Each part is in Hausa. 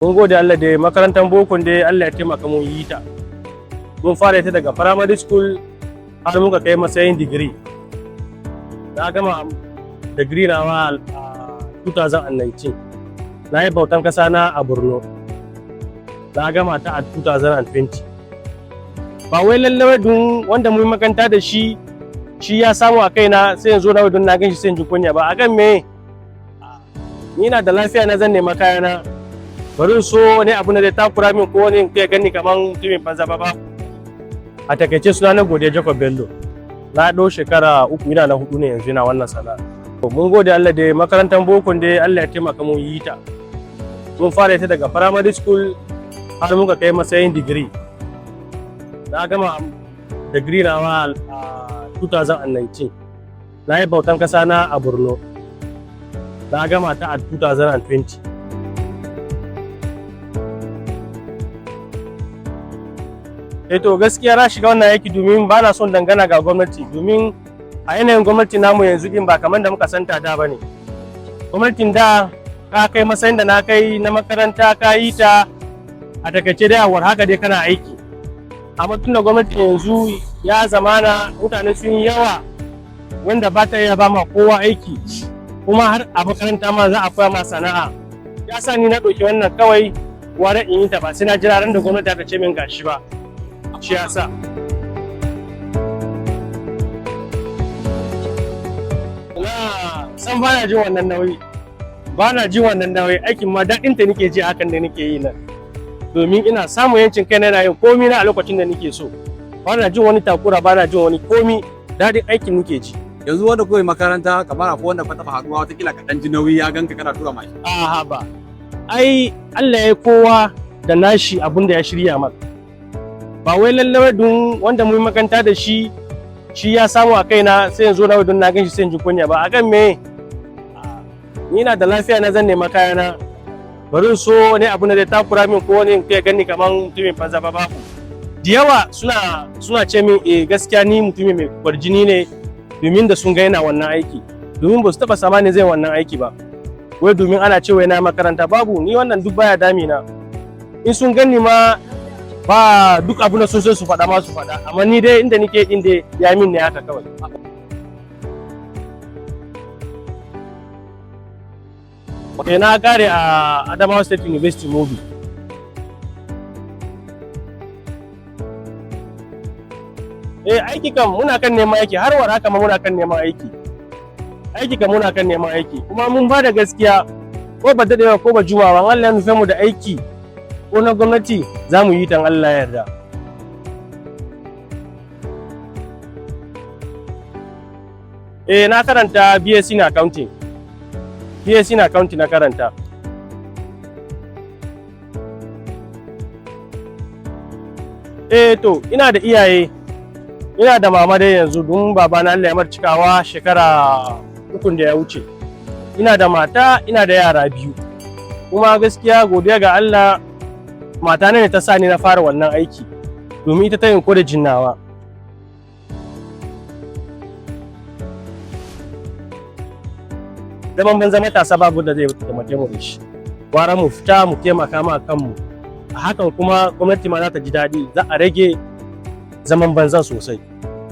Mun gode Allah da makarantar bokon dai Allah ya taimaka mun yi ta. Mun fara ita daga primary school har muka kai matsayin digiri. Na gama digiri nawa a 2019. Na yi bautan kasa na a Borno. Na gama ta a 2020. Ba wai lallai dun wanda mun makaranta da shi shi ya samu a kaina sai yanzu na don na gan shi sai in ji kunya ba. Akan me? Ni na da lafiya na, zan nema kayana. Bari in so wani abu na zai takura min ko wani ya gani kaman mutumin banza ba. A takaice, suna na Godiya Jacob Bello. Na ɗau shekara 3, ina na hudu ne yanzu ina wannan sana'a. Mun gode Allah da makarantar bokon dai Allah ya taimaka mun yi ta. Mun fara ita daga primary school har muka kai matsayin digiri. Na gama digiri nawa a 2019. Na yi bautan kasa na a Borno. Na gama ta a 2020. Eh, to gaskiya na shiga wannan aiki domin ba na son dangana ga gwamnati, domin a yanayin gwamnati namu yanzu din ba kamar da muka santa da ba ne. Gwamnatin da ka kai matsayin da na kai na makaranta ka yi ta, a takaice dai war haka dai kana aiki. Amma tun da gwamnati yanzu ya zamana mutane sun yi yawa wanda ba ta iya ba ma kowa aiki, kuma har a makaranta ma za a koya ma sana'a, ya sa ni na ɗauki wannan kawai ware in yi ta, ba sai na jira ran da gwamnati ta ce min gashi ba. Shi ya sa na san ba na jin wannan nauyi, ba na jin wannan nauyi. Aikin ma daɗin ta nake ji hakan da nake yi nan, domin ina samun yancin kai na yin komi na a lokacin da nake so. Ba na jin wani takura, ba na jin wani komi, daɗin aikin nake ji. Yanzu wanda kawai makaranta, kamar akwai wanda ka taɓa haɗuwa watakila ka ɗan ji nauyi ya ganka kana tura mashin? A'a ba, ai Allah ya kowa da nashi abun da ya shirya maka. Ba wai lallai dun wanda mun makaranta da shi shi ya samu a kaina sai yanzu na don na gan shi sai in ji kunya ba. Akan me? Ni na da lafiya na, zan nema kayana. Bari in so wani abu na zai takura min ko wani ya gani kaman mutumin banza ba. Babu. Da yawa suna ce min, eh, gaskiya ni mutumin mai kwarjini ne, domin da sun ga yana wannan aiki, domin ba su taba samani zai wannan aiki ba, wai domin ana cewa yana makaranta. Babu, ni wannan duk baya dami na. In sun gani ma ba duk abu na sun so su faɗa ma su faɗa, amma ni dai inda nake din dai ya min ne haka kawai. Okay, na kare a Adamawa State University, Mubi. Eh, aiki kam muna kan neman aiki, har war haka ma muna kan neman aiki. Aiki kam muna kan neman aiki, kuma mun ba da gaskiya, ko ba daɗewa ko ba jumawa, Allah ya nufe mu da aiki ko na gwamnati, za mu yi tan Allah ya yarda. Eh, na karanta BSc na accounting. BSc na accounting na karanta. Eh, to ina da iyaye, ina da mama dai yanzu, don babana Allah ya mar cikawa shekara 3 da ya wuce. Ina da mata, ina da yara biyu. Kuma gaskiya, godiya ga Allah, mata ne ta sa ni na fara wannan aiki, domin ita ta encouraging nawa. Zaman banza matasa babu da zai taimake mu da shi. Gwara mu fita mu taimaka ma kanmu. A hakan kuma gwamnati ma za ta ji daɗi, za a rage zaman banza sosai.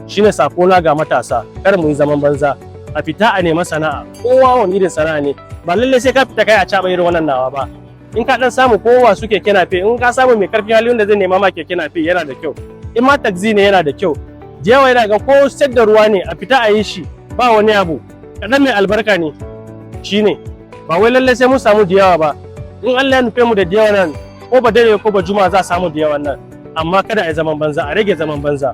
Shine sakona ga matasa, kar mu yi zaman banza, a fita a nema sana'a, kowa wani irin sana'a ne. Ba lallai sai ka fita kai acaɓa irin wannan nawa ba. In ka dan samu kowa su keke nape, in ka samu mai karfin hali wanda zai nema ma keke nape, yana da kyau. In ma taxi ne, yana da kyau. Da yawa yana ga ko sayar da ruwa ne, a fita a yi shi, ba wani abu. Kaɗan mai albarka ne. Shine ba wai lallai sai mun samu da yawa ba. In Allah ya nufe mu da yawa nan, ko ba dare ko ba juma, za a samu da yawan nan. Amma kada a yi zaman banza, a rage zaman banza.